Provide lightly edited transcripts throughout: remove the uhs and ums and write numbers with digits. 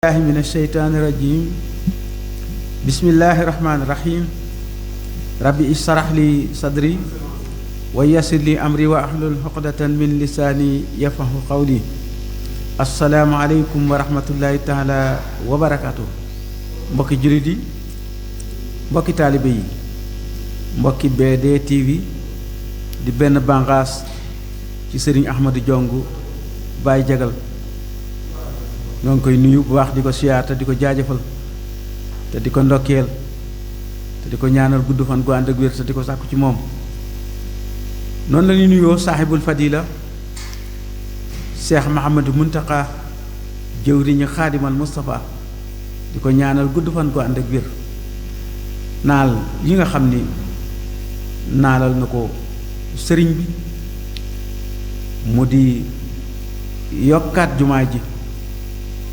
الله من الشيطان الرجيم بسم الله الرحمن الرحيم ربي اشرح لي صدري ويسر لي أمري وأحلل عقدة من لساني يفقهوا قولي السلام عليكم ورحمة الله تعالى وبركاته mbokki julit yi mbokki taalibe yi mbokki BD TV di benn bànqaas ci Serigne Ahmadou Diongue Baye Jagal ñoo ngi koy nuyu bu baax di ko siyaar te di ko jaajëfal te di ko ndokkeel te di ko ñaanal gudd fan gu ànd ak wér te di ko sàkku ci moom noonu la ñuy nuyoo saaxibul fadila Cheikh Mahamadou Muntaka jëwriñu xaadimal Moustapha di ko ñaanal gudd fan gu ànd ak wér naal yi nga xam ni naalal na ko sëriñ bi mu di yokkaat jumaa ji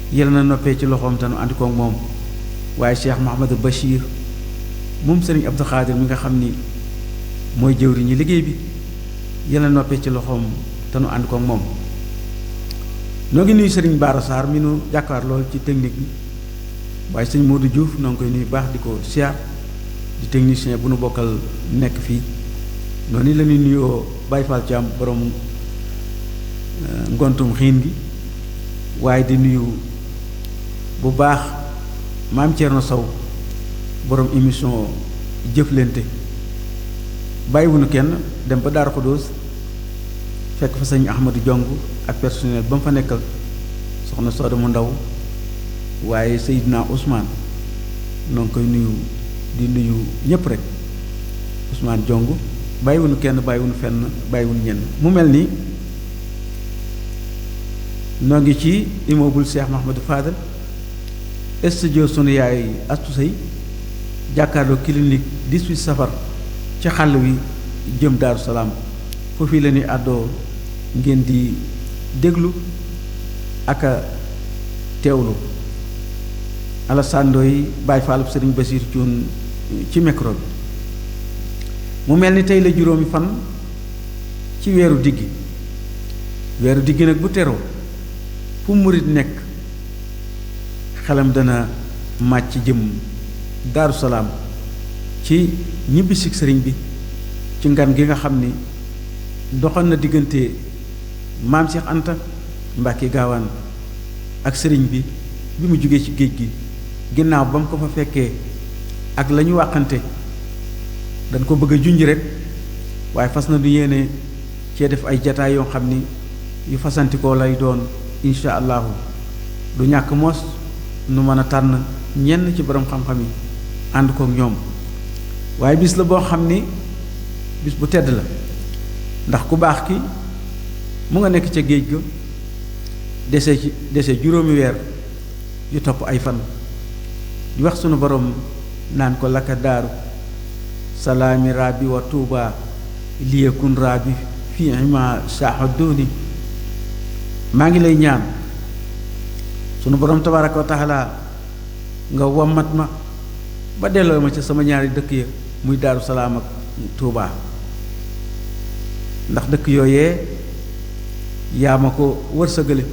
yal na noppee ci loxoom te nu ànd koog moom waaye Cheikh Mouhamadou Bachir moom sëriñ Abdou Khadir mi nga xam ni mooy jëwriñu liggéey bi yal na noppee ci loxoom te nu ànd koog moom ñoo ngi nuyu sëriñ Bara Sarr mi nu jàkkaar lool ci technique bi waaye sëñ Modou Diouf noo ngi koy nuyu baax di ko siyaar di technicien bu nu bokkal nekk fii noonu la ñuy nuyoo Baye Fall Thiam borom ngontum xiin gi waaye di nuyu bu baax maam Thierno Sow borom émission jëflante bàyyiwunu kenn dem ba Daaru Xudoos fekk fa sëñ Ahmadou Diongue ak personnel ba mu fa nekkal soxna Soda mu ndaw waaye Seydina Ousmane noo ngi koy nuyu di nuyu ñépp rek Ousmane Diongue bàyyiwunu kenn bàyyiwunu fenn bàyyiwunu ñenn mu mel ni noo ngi ci immeuble Cheikh Mahamadou Fadel studio sunu yaay Astu Sey jàkkaarloo clinique 18 safar ci xàll wi jëm Daaru Salaam foofu la ñuy àddoo ngeen di déglu ak a teewlu Alassane Ndoye Baye Fallou Serigne Bassir Thioune ci micro bi mu mel ni tey la juróomi fan ci weeru diggi nag bu teroo fu murit nekk xelam dana màcc jëm Daaru Salaam ci ñibbisig sëriñ bi ci ngan gi nga xam ni doxal na diggante maam Cheikh Anta Mbàkke Gaawaan ak sëriñ bi mu jógee ci géej gi ginnaaw ba mu ko fa fekkee ak la ñu wàqante dañ ko bëgg a junj rek waaye fas na du yéene cee def ay jataay yoo xam ni yu fasantikoo lay doon incha allahu du ñàkk moos nu mën a tànn ñenn ci borom xam-xam yi ànd kook ñoom waaye bis la boo xam ni bis bu tedd la ndax ku baax ki mu nga nekk ca géej ga dese juróomi weer yu topp ay fan di wax sunu borom naan ko laka daaru salaami rabbi wa tuuba liyakun rabbi fi ima saaxaddooni maa ngi lay ñaan sunu borom tabaraka wa taala nga wommat ma ba delloo ma ca sama ñaari dëkk ya muy Daaru Salaam ak Tuubaa ndax dëkk yooyee yaa ma ko wërsëgale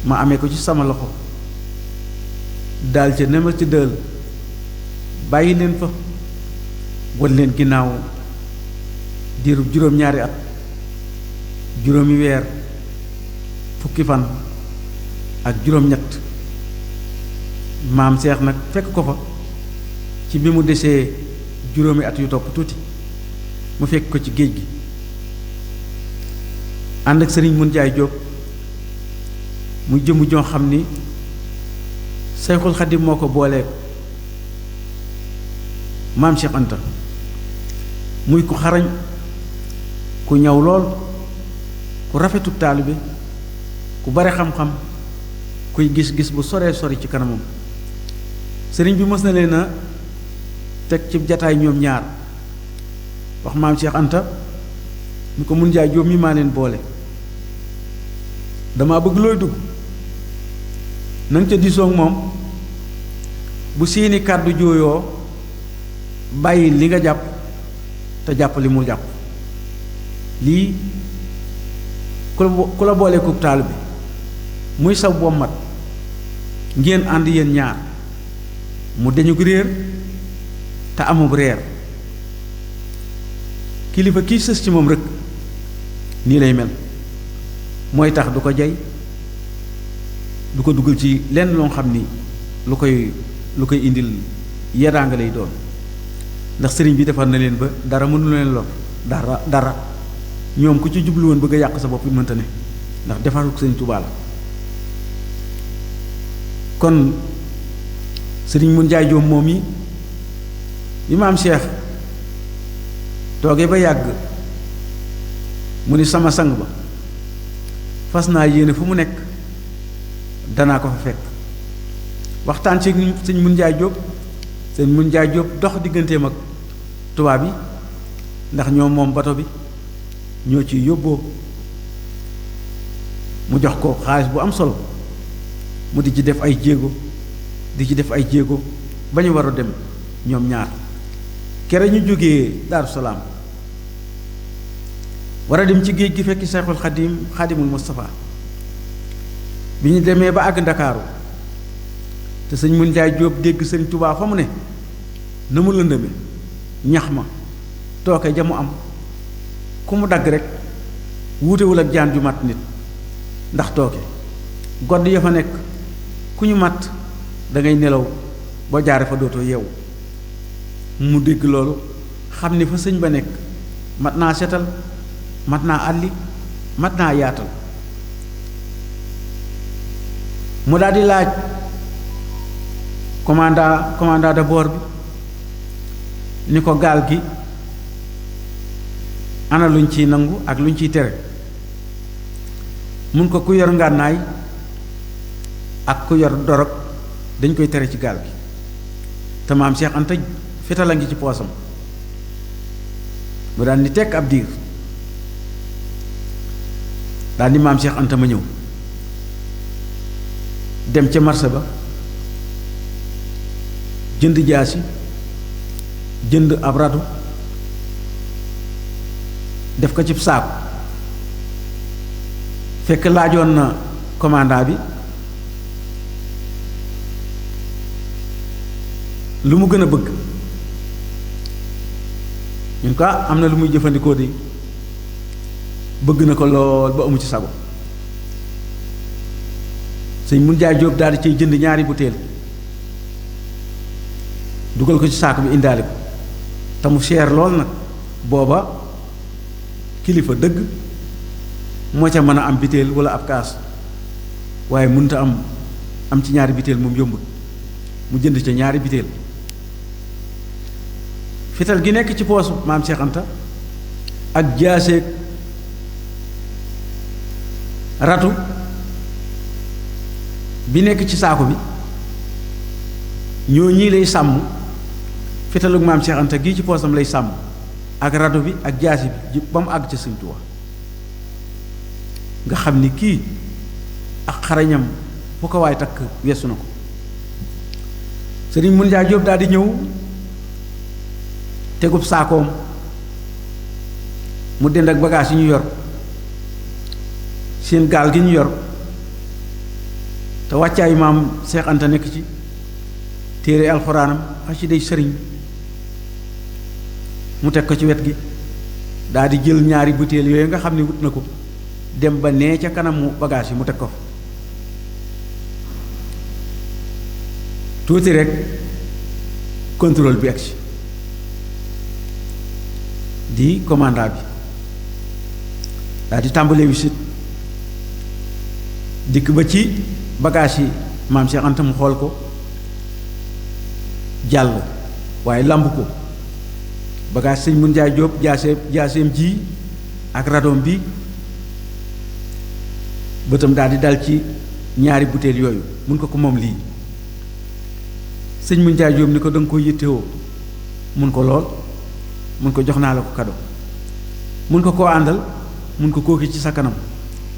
ma amee ko ci sama loxo daal ca ne ma ci dël bàyyi leen fa wan leen ginnaaw diirub juróom-ñaari at juróomi weer fukki fan ak juróom-ñett maam Seex nag fekk ko fa ci bi mu desee juróomi at yu topp tuuti mu fekk ko ci géej gi ànd ak sëriñ Mun Jaay Jóob mu jëmm joo xam ni Seyxul Xadim moo ko booleeg maam Cheikh Anta muy ku xarañ ku ñaw lool ku rafetu taalibe ku bare xam-xam kuy gis-gis bu soree sori ci kanamam sëriñ bi mës na leen a teg ci jataay ñoom ñaar wax maam Cheikh Anta ni ko Mun Jaay Jóob mi maa leen boole dama bëgg looy dugg nanga ca disoog moom bu seeni kàddu jooyoo bàyyi li nga jàpp te jàpp li mu jàpp lii ku la boolee kub taal bi muy saw bommat ngeen ànd yéen ñaar mu dañu réer te amub reer kilifa kii sës ci moom rek nii lay mel mooy tax du ko jay du ko dugal ci lenn loo xam ni lu koy indil yeddaanga lay doon ndax sëriñ bi defar na leen ba dara mënu leen lor dara ñoom ku ci jublu woon bëgg a yàq sa bopp mënta ne ndax defaru sëriñ Tuubaa la kon sëriñ mun jaay joom moom yi bi maam Cheikh toogee ba yàgg mu ni sama sang ba fas naa yéene fu mu nekk danaa ko fa fekk waxtaan ci sëñ mun jaay jóob sëñ mun jaay jóob dox digganteem ak tubaab yi ndax ñoom moom bato bi ñoo ci yóbboo mu jox ko xaalis bu am solo mu di ci def ay jéego ba ñu war a dem ñoom ñaar kere ñu jógee Daaru Salaam war a dem ci géej gi fekki Seexul Xadimul Mustafa bi ñu demee ba àgg Ndakaaru te sëñ mun jaay jóob dégg sëñ Tuubaa fa mu ne na mu lëndëme ñax ma tooke ja mu am ku mu dagg rek wuutewul ak jaan ju mat nit ndax tooke godd ya fa nekk ku ñu mat da ngay nelaw boo jaare fa dootoo yeewu mu dégg loolu xam ni fa sëñ ba nekk mat naa setal mat naa àlli mat naa yaatal mu daal di laaj commandant de bord bi ni ko gaal gi ana luñ ciy nangu ak luñ ciy tere mun ko ku yor ngànnaay ak ku yor dorog dañ koy tere ci gaal gi te maam Cheikh Anta fetal a ngi ci poosam mu daal ni tekk ab diir daal ni maam Cheikh Anta ma ñëw dem ca marché ba jënd jaasi jënd ab radu def ko ci saaku fekk laajoon na commandant bi lu mu gën a bëgg ñun ko am na lu muy jëfandikoo de bëgg na ko lool ba amu ci sago sëñ mun jaay jóob daal di ciy jënd ñaari butéel dugal ko ci saako bi indaale ko te mu cher lool nag booba kilifa dëgg moo ca mën a am butéel wala ab kaas waaye mënta am ci ñaari butéel moom yombut mu jënd ca ñaari butéel fital gi nekk ci poosu maam Cheikh Anta ak jaaseeg ratu bi nekk ci saako bi ñoo ñii lay sàmm fitalug maam Cheikh Anta gii ci poosam lay sàmm ak ratu bi ak jaasi bi ba mu àgg ca Sëñ Tuubaa nga xam ni kii ak xarañam fu ko waay takk weesu na ko sëriñ mun jaa jóob daal di ñëw tegub saakoom mu dend ak bagage yi ñu yor seen gaal gi ñu yor te wàccaayu maam Cheikh Anta nekk ci téere alxuraanam xasiday sëriñ mu teg ko ci wet gi daal di jël ñaari butéel yooyu nga xam ne wut na ko dem ba nee ca kanamu bagage yi mu teg ko fa tuuti rek contrôle bi agsi di commandant bi daal di tàmbalee wisit dikk ba ci bagage yi maam Cheikh Anta mu xool ko jàll waaye lamb ko bagage sëñ mun jaay jóob jaaseem ji ak radoom bi bëtam daal di dal ci ñaari butéel yooyu mun ko moom lii sëñ mun jaay jóob ni ko da nga ko yittewoo mun ko lool mun ko jox naa la ko kado mun ko koo àndal mun ko kooki ci sa kanam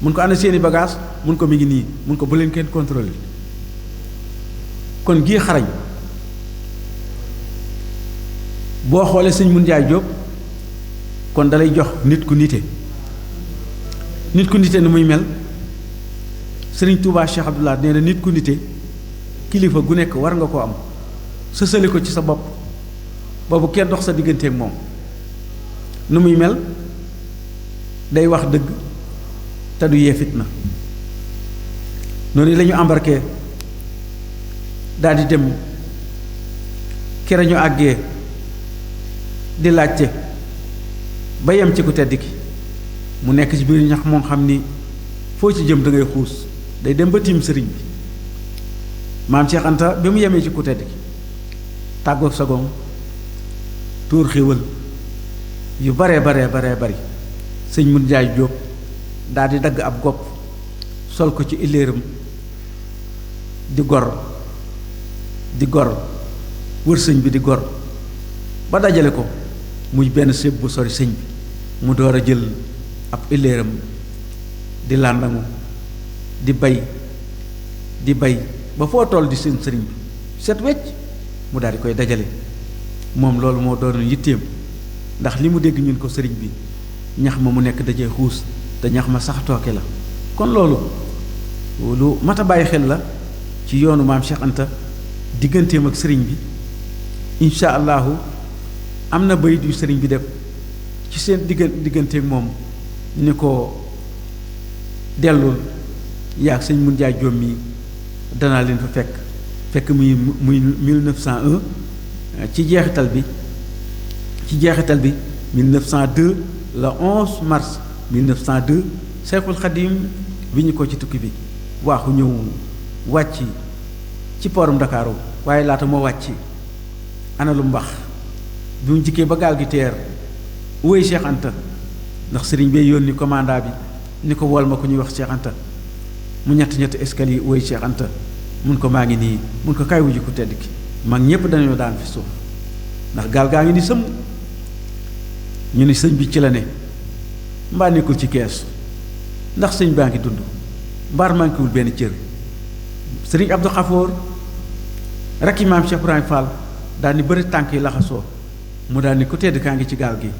mun ko ànd seeni bagage mun ko mi ngi nii mun ko bu leen kenn contrôler kon gii xarañ boo xoolee sëñ mun jaay jóob kon dalay jox nit ku nite ni muy mel sëriñ Tuubaa Cheikh Abdoulaye nee na nit ku nite kilifa gu nekk war nga ko am sësali ko ci sa bopp boobu kenn dox sa digganteeg moom nu muy mel day wax dëgg te du yee fitna noonu la ñu embarqué daal di dem kere ñu àggee di laajte ba yem ci ku tedd ki mu nekk ci biir ñax moom xam ni foo ci jëm da ngay xuus day dem ba tiim sëriñ bi maam Cheikh Anta bi mu yemee ci ku tedd ki tàggoog sagoom tuur xéwal yu baree bari sëñ mun jaay jóob daal di dagg ab gopp sol ko ci illéeram di gor wër sëñ bi di gor ba dajale ko muy benn séb bu sori sëñ bi mu door a jël ab illéeram di làndangu di bay ba foo toll di seen sëriñ bi set wecc mu daal di koy dajale moom loolu moo doon yitteem ndax li mu dégg ñun ko sëriñ bi ñax ma mu nekk dajee xuus te ñax ma sax tooke la kon loolu lu mat a bàyyi xel la ci yoonu maam Cheikh Anta digganteem ak sëriñ bi incha allahu am na bayit yu sëriñ bi def ci seen digganteeg moom ni ko dellul yaag sëñ mun jaay joom mi danaa leen fa fekk muy 1901 ci jeexital bi 1902 le 11 mars 1902 Seexul Xadim bi ñu ko ci tukki bi waaxu ñëw wàcc ci poorum Ndakaaru waaye laata moo wàcc ana lu mbax bi mu jikkee ba gaal gi teer wéy Cheikh Anta ndax sëriñ bee yónni commandant bi ni ko wol ma ko ñuy wax Cheikh Anta mu ñett escalier wéy Cheikh Anta mun ko maa ngi nii mun ko kay wuji ku tedd ki mag ñépp dañoo daan fi suuf ndax gaal gaa ngi ni sëm ñu ni sëñ bi ci la ne mbaa nekkul ci kees ndax sëñ baa ngi dund mbaar manquéwul benn cër sëriñ Abdou Khafour rakki maam Cheikh Ibrahima Fall daal ni bëri tànk yi laxasoo mu daal ni ku tedd kaa ngi ci gaal gi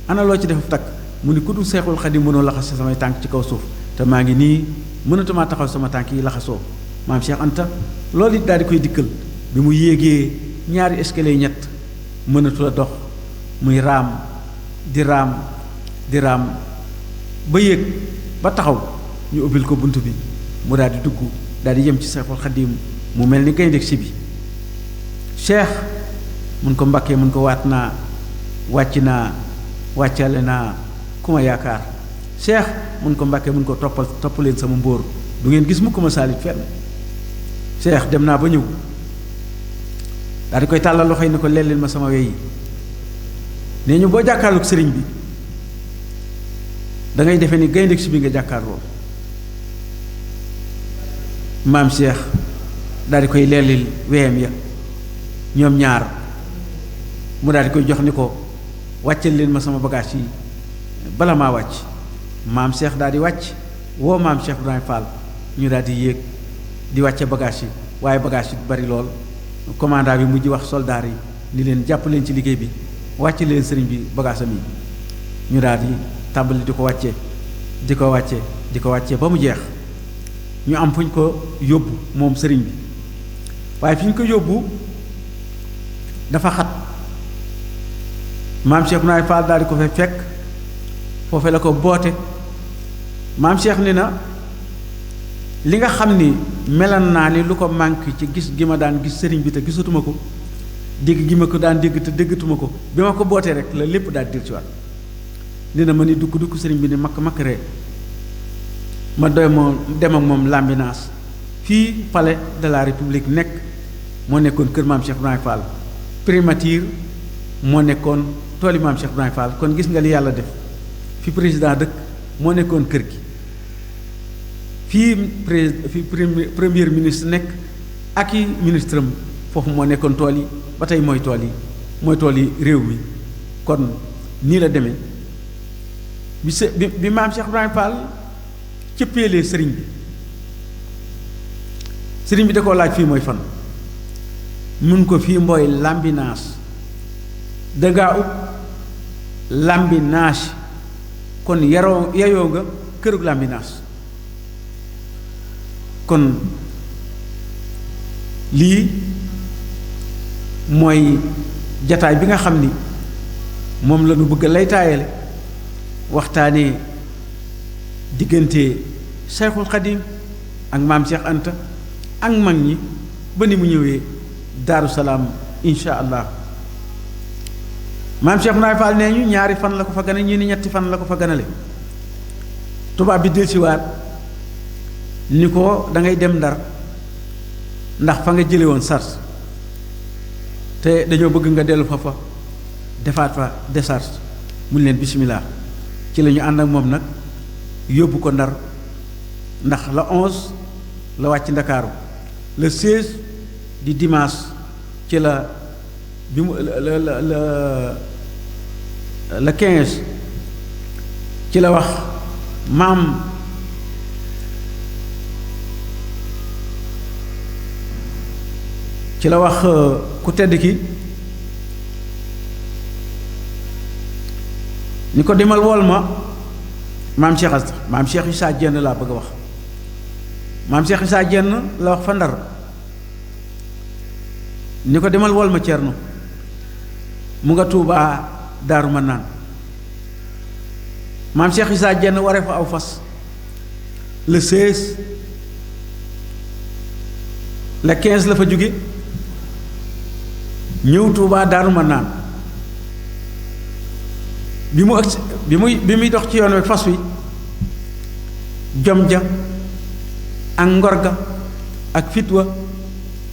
ana loo ci def takk mu ni ku dul Seexul Xadim mënoo laxas samay tànk ci kaw suuf te maa ngi nii mënatumaa taxaw sama tànk yi laxasoo maam Cheikh Anta loolu it daal di koy dikkal bi mu yéegee ñaari escalier ñett mënatu la dox muy raam di raam ba yéeg ba taxaw ñu ubbil ko bunt bi mu daal di dugg daal di yem ci Seexul Xadim mu mel ni gaynde si bi Cheikh mun ko mbakkee mun ko waat naa wàccale naa ku ma yaakaar Cheikh mun ko mbakkee mun ko topp leen sama mbóor du ngeen gis mukk ma saalit fenn Cheikh dem naa ba ñëw daal di koy tàllal loxo yi ni ko lellil ma sama wey yi nee ñu boo jàkkaarloog sëriñ bi da ngay defee ni gaynde si bi nga jàkkaarloo maam Cheikh daal di koy lellil weyam ya ñoom ñaar mu daal di koy jox ni ko wàccal leen ma sama bagage yi bala maa wàcc maam Cheikh daal di wàcc woo maam Cheikh Ibrahima Fall ñu daal di yéeg di wàcce bagage yi waaye bagage yi bari lool commandant bi mujj wax soldaar yi ni leen jàpp leen ci liggéey bi wàcce leen sëriñ bi bagage am yi ñu daal di tàmbali di ko wàcce ba mu jeex ñu am fu ñu ko yóbbu moom sëriñ bi waaye fi ñu ko yóbbu dafa xat maam Cheikh Ibrahima Fall daal di ko fekk foofe la ko boote maam Cheikh ni na li nga xam ni melan naa ni lu ko manqué ci gis gi ma daan gis sëriñ bi te gisatuma ko dégg gi ma ko daan dégg te déggatuma ko bi ma ko bootee rek la lépp daal dir ci waat dina ma ni dukk sëriñ bi ni makk ree ma doy moo dem ak moom Lambinaas fii palais de la république nekk moo nekkoon kër maam Cheikh Ibrahima Fall primature moo nekkoon tooli maam Cheikh Ibrahima Fall kon gis nga li yàlla def fi président dëkk moo nekkoon kër gi fii premier ministre nekk ak i ministre am foofu moo nekkoon tool yi ba tey mooy tool yi réew mi kon nii la demee bi maam Cheikh Ibrahima Fall cëppeelee sëriñ bi da koo laaj fii mooy fan mun ko fii mooy Lambinaas dangaa ut Lambinaas kon yayoo nga kërug Lambinaas kon lii mooy jataay bi nga xam ni moom la ñu bëgg a lay taayale waxtaanee diggante Cheikhul Khadim ak maam Cheikh Anta ak mag ñi ba ni mu ñëwee Daaru Salaam insha allah. maam Cheikh Naay Fall nee ñu ñaari fan la ko fa gane ñii ni ñetti fan la ko fa ganale tubaab bi dellusiwaat ni ko da ngay dem Ndar ndax fa nga jële woon sars te dañoo bëgg nga dellu fa defaat fa décharge mu leen bismillah ci la ñu ànd ak moom nag yóbbu ko Ndar ndax la 11 la wàcc Ndakaaru le 16 di dimanche ci la bi mu le 15 ci la wax maam ci la wax ku tedd ki ni ko demal wool ma maam Cheikh Anta maam Cheikh Issa Diène laa bëgg a wax maam Cheikh Issa Diène la wax fa Ndar ni ko demal wool ma Cerno mu nga Tuubaa Daaru Manaan maam Cheikh Issa Diène waree fa aw fas le 16 le 15 la fa jóge ñëw Tuubaa Daaru Manaan bi muy dox ci yoon wi fas wi jom ja ak ngor ga ak fitwa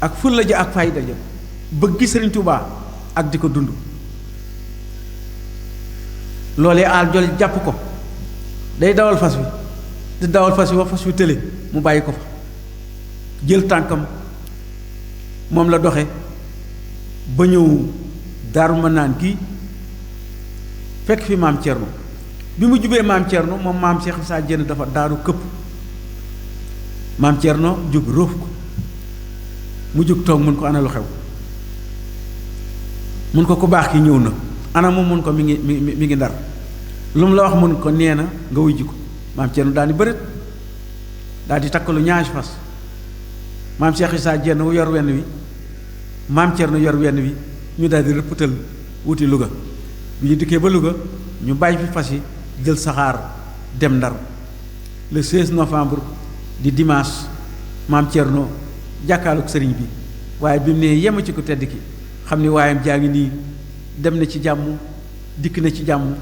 ak fulla ja ak fayda ja bëgg Sëriñ Tuubaa ak di ko dund loolee aal jol jàpp ko day dawal fas wi di dawal fas wi wax fas wi tële mu bàyyi ko fa jël tànkam moom la doxe ba ñëw Daaru Manaan gi fekk fi maam Cerno bi mu jubee maam Cerno moom maam Cheikh Issa Diène dafa daaru këpp maam Cerno jug róof ko mu jug toog mun ko ana lu xew mun ko ku baax ki ñëw na ana moom mun ko mi ngi Ndar lu mu la wax mun ko nee na nga wuy ji ko maam Cerno daal di bërët daal di takkalu ñaari fas maam Cheikh Issa Diène yor wenn wi maam Cerno yor wenn wi ñu daal di rëppatal wuti Louga bi ñu dikkee ba Louga ñu bàyyi fi fas yi jël saxaar dem Ndar le 16 novembre di dimanche maam Cerno jàkkaaluk sëriñ bi waaye bi mu nee yema ci ku tedd ki xam ni waayam jaa ngi nii dem na ci jàmm dikk na ci jàmm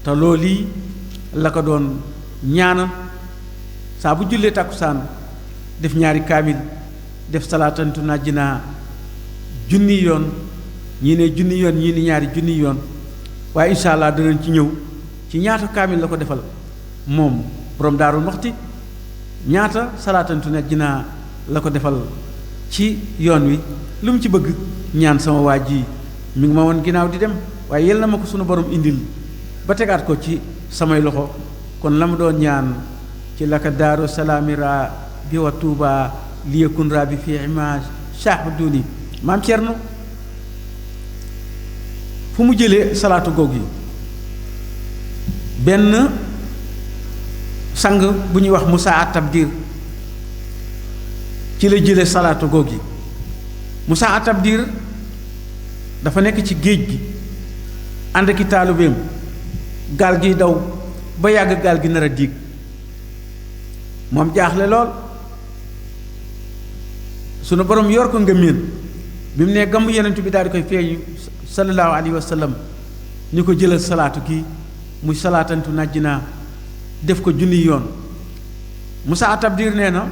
te loolu lii la ko doon ñaanal saa bu jullee tàkkusaan def ñaari kaamil def salaatantu najjinaa junni yoon ñii ne junni yoon ñii ni ñaari junni yoon waaye incha allah danañ ci ñëw ci ñaata kaamil la ko defal moom borom Daaru Muxti ñaata salaatantu najjinaa la ko defal ci yoon wi lu mu ci bëgg ñaan sama waa ji mi ngi ma woon ginnaaw di dem waaye yel na ma ko sunu borom indil ba tegaat ko ci samay loxo kon la mu doon ñaan ci laka Daaru Salaamira bi wa Tuuba liyakun rabi fi image shaahu duni maam Cerno fu mu jëlee salaatu goog yi benn sang bu ñuy wax Musaa Atabdir ci la jële salaatu goog yi Musaa Atabdir dafa nekk ci géej gi ànd ki taalibeem gaal gi daw ba yàgg gaal gi nar a diig moom jaaxle lool sunu borom yor ko ngëmeen bi mu nee gàmmu yonent bi daal di koy feeñu sallallahu alayhi wa sallam ñu ko jëlal salaatu gi muy salaatantu najjinaa def ko junni yoon Musaa Atabdir nee na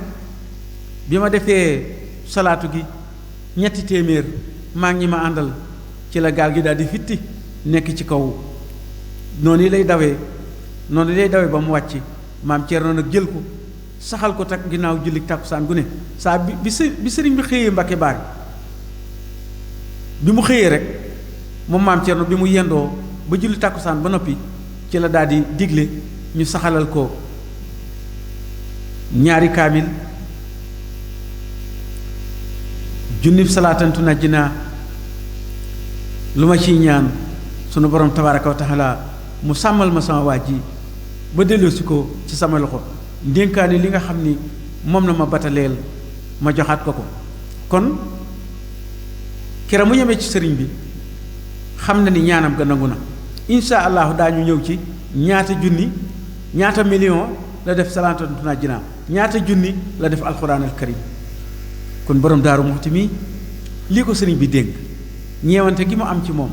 bi ma defee salaatu gi ñetti téeméer maa ngi ñi ma àndal ci la gaal gi daal di fitti nekk ci kaw noonu lay dawee ba mu wàcc maam Cerno nag jël ko saxal ko tak ginnaaw julli tàkkusaan gu ne saa bi sëriñ bi xëyee Mbàkke Baari bi mu xëyee rek moom maam Cerno bi mu yendoo ba julli tàkkusaan ba noppi ci la daal di digle ñu saxalal ko ñaari kaamil junnib salaatantu najjinaa lu ma ciy ñaan sunu borom tabaaraka wa taala mu sàmmal ma sama waa ji ba delloosi ko ci sama loxo ndénkaani li nga xam ni moom la ma bataleel ma joxaat ko kon kera mu yemee ci sëriñ bi xam na ni ñaanam ga nangu na insha allahu daañu ñëw ci ñaata junni ñaata million la def salaatuna jinaa ñaata junni la def alquran al karim kon borom Daaru Muxti mi lii ko sëriñ bi dénk ñeewante gi mu am ci moom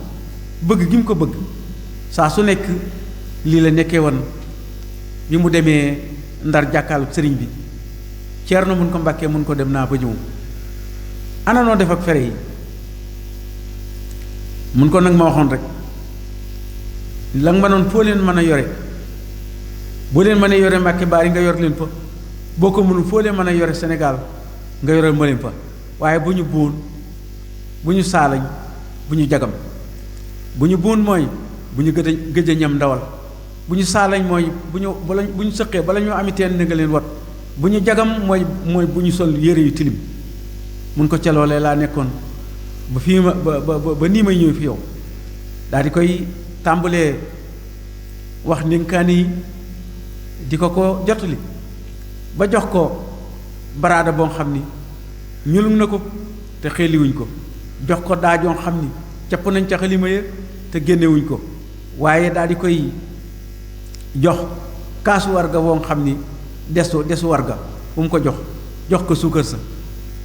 bëgg gi mu ko bëgg saa su nekk lii la nekkee woon bi mu demee Ndar jàkkaalu sëriñ bi Ceerno mun ko Mbàkke mun ko dem naa ba ñëw ana noo def ak fere yi mun ko nag ma waxoon rek la nga ma noon foo leen mën a yore boo leen mën a yore Mbàkke Baari nga yor leen fa boo ko mënul foo leen mën a yore Sénégal nga yore ma leen fa waaye bu ñu buun bu ñu saalañ bu ñu jagam bu ñu buun mooy bu ñu gëj a ñam ndawal bu ñu saalañ mooy bu ñu sëqee bala ñoo ami teen na nga leen wat bu ñu jagam mooy bu ñu sol yére yu tilim mun ko ca loolee laa nekkoon ba fii ma ba nii may ñëw fi yow daal di koy tàmbalee wax ndénkaane yi di ko jotali ba jox ko baraada boo xam ni ñulum na ko te xeeliwuñ ko jox ko daajoo xam ni capp nañ ca xalima ya te génnewuñ ko waaye daal di koy jox kaasu warga woo xam ni desu warga bu mu ko jox ko suukar sa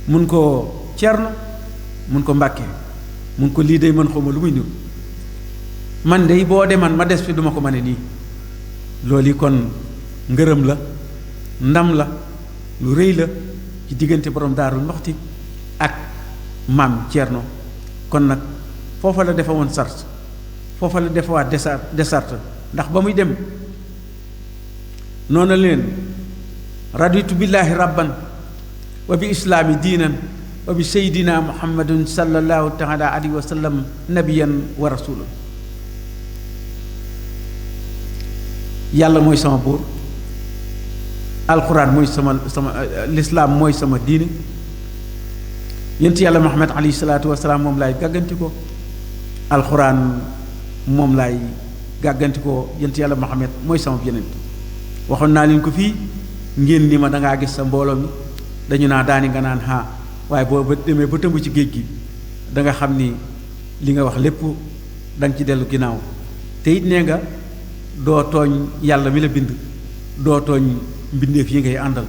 mun ko Ceerno mun ko Mbàkke mun ko lii day mën xawma lu muy niru man day boo deman ma des fi duma ko mane nii loolu yi kon ngërëm la ndam la lu rëy la ci diggante borom Daaru Muxti ak maam Ceerno kon nag foofa la defa woon sart foofa la defa waat desart ndax ba muy dem noona leen raditu billaahi rabban wa bi islaami diinan wa bi seydina muhammadin sallallahu taala alayhi wa sallam nabiyan wa rasulan yàlla mooy sama buur alquran mooy sama lislaam mooy sama diine yent yàlla muhammad alayhi salaatu wasalaam moom laay gàgganti ko alquran moom laay gàgganti ko yent yàlla muhammad mooy sama yenent waxoon naa leen ko fii ngeen ni ma dangaa gis sa mbooloo mi dañu naa daani nga naan haa waaye boo ba demee ba tëmb ci géej gi da nga xam ni li nga wax lépp da nga ci dellu ginnaaw te it nee nga doo tooñ yàlla mi la bind doo tooñ mbindeef yi ngay àndal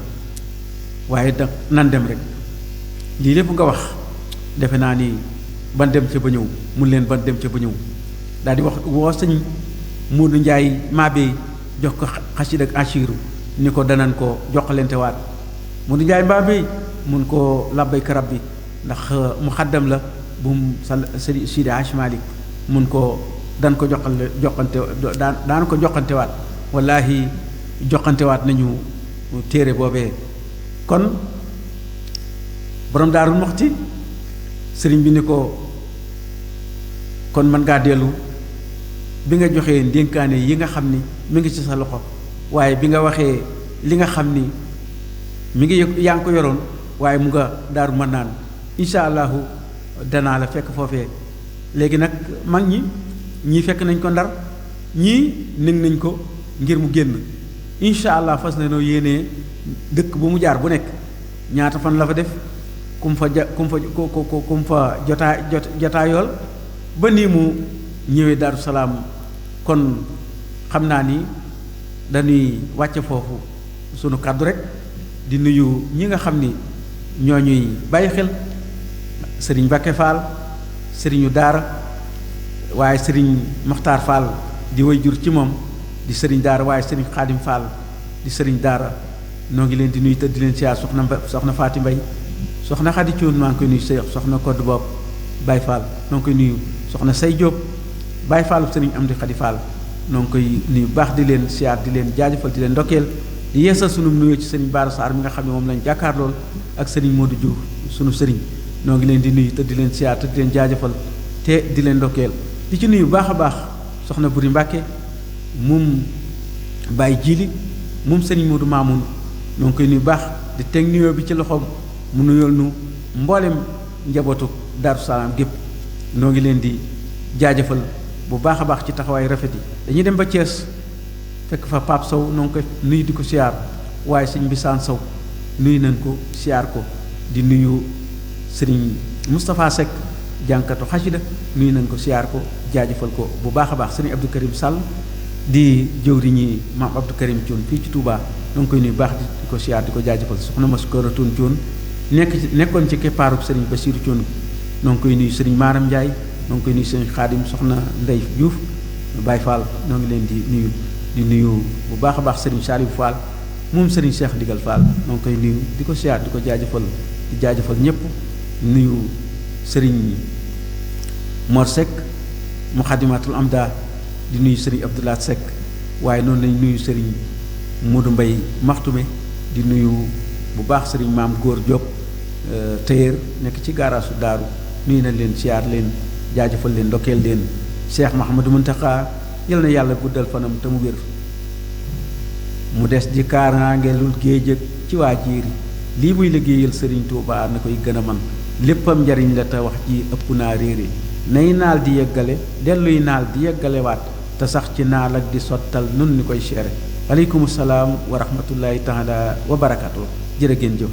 waaye da nan dem rek lii lépp nga wax defe naa ni ban dem ca ba ñëw mun leen ban dem ca ba ñëw daal di wax woo sëñ Moodu Njaay Maabe jox ko xasid ak ashiru ni ko danan ko joxalante waat Moodu Njaay Maabe mun ko labbayka rabbi ndax mu xaddam la bu mu Sidi Haj Malik mun ko dan ko daan ko joxantewaat wallaahi joxantewaat nañu téere boobee kon borom Daaru Muxti sëriñ bi ni ko kon mën ngaa dellu bi nga joxee ndénkaane yi nga xam ni mi ngi ci sa loxo waaye bi nga waxee li nga xam ni mi ngi yaa ngi ko yoroon waaye mu nga Daaru Manaan insha allahu danaa la fekk foofee léegi nag mag ñii fekk nañ ko Ndar ñii nig nañ ko ngir mu génn insha allah fas na noo yéenee dëkk bu mu jaar bu nekk ñaata fan la fa def kum fa jotaayool ba nii mu ñëwee Daaru Salaam kon xam naa ni dañuy wàcce foofu sunu kàddu rek di nuyu ñi nga xam ni ñoo ñuy bàyyi xel sëriñ Mbàkke Fall sëriñu daara waaye sëriñ Maxtaar Fall di way jur ci moom di sëriñ daara waaye sëriñ Xaadim Fall di sëriñ daara noo ngi leen di nuyu te di leen siyaar soxna Faati Mbay soxna Xadi Cuun maa ngi koy nuyu soxna Kodd Bopp Baay Fall noo ngi koy nuyu soxna Say Jóob Baay Fall sëriñ Amdi Xadi Fall noo ngi koy nuyu baax di leen siyaar di leen jaajëfal di leen ndokkeel di yeesal sunu nuyoo ci sëriñ Baara Saar mi nga xam ne moom lañ jàkkaar lool ak sëriñ Modou Diouf sunu sëriñ noo ngi leen di nuyu te di leen siyaar te di leen jaajëfal te di leen ndokkeel di ci nuyu baax a baax soxna Buri Mbàkke moom Baay Jili moom sëriñ Modou Mamoun noo ngi koy nuyu baax di teg nuyoo bi ci loxoom mu nuyool nu mboolem njabootu Daaru Salaam gépp noo ngi leen di jaajëfal bu baax a baax ci taxawaay rafet yi dañuy dem ba Thiès fekk fa Pape Sow noo ngi koy nuyu di ko siyaar waaye sëñ Bisaan Sow nuyu nañ ko siyaar ko di nuyu sëriñ Moustapha Seck jànkatu xasida nuyu nañ ko siyaar ko jaajëfal ko bu baax a baax sëriñ Abdou Karim Sall di jëwriñi maam Abdou Karim Thioune fii ci Touba noo ngi koy nuyu baax di ko siyaar di ko jaajëfal soxna Maskorotoun Thioune nekkoon ci keppaarub sëriñ Bassirou Thioune noo ngi koy nuyu sëriñ Maram Ndiaye noo ngi koy nuyu sëriñ Xaadim soxna Ndey Diouf Baye Fall noo ngi leen di nuyu bu baax a baax sëriñ Salibou Fall moom sëriñ Cheikh Ndigal Fall noo ngi koy nuyu di ko siyaar di ko jaajëfal di jaajëfal ñëpp nuyu sëriñ Mor Seck Muxaddamatul Amda di nuyu sëriñ Abdoulaye Seck waaye noonu lañ nuyu sëriñ Modou Mbaye Maxtume di nuyu bu baax sëriñ Maam Góor Diop téyër nekk ci gaaraasu daaru nuyu nañ leen siyaar leen jaajëfal leen ndokkeel leen Cheikh Mahamadou Muntaxa yal na yàlla guddal fanam te mu wér mu des di kaaraangeelul géej ci waa jiiri lii muy liggéeyal sëriñ Tuubaa na koy gën a man léppam njariñ la te wax ji ëpp naa réere nay naal di yeggale delluy naal di yeggalewaat te sax ci naal ak di sottal nun ni koy seere aleykum salaam wa rahmatullahi taala wa barakatu jërë ngeen jëf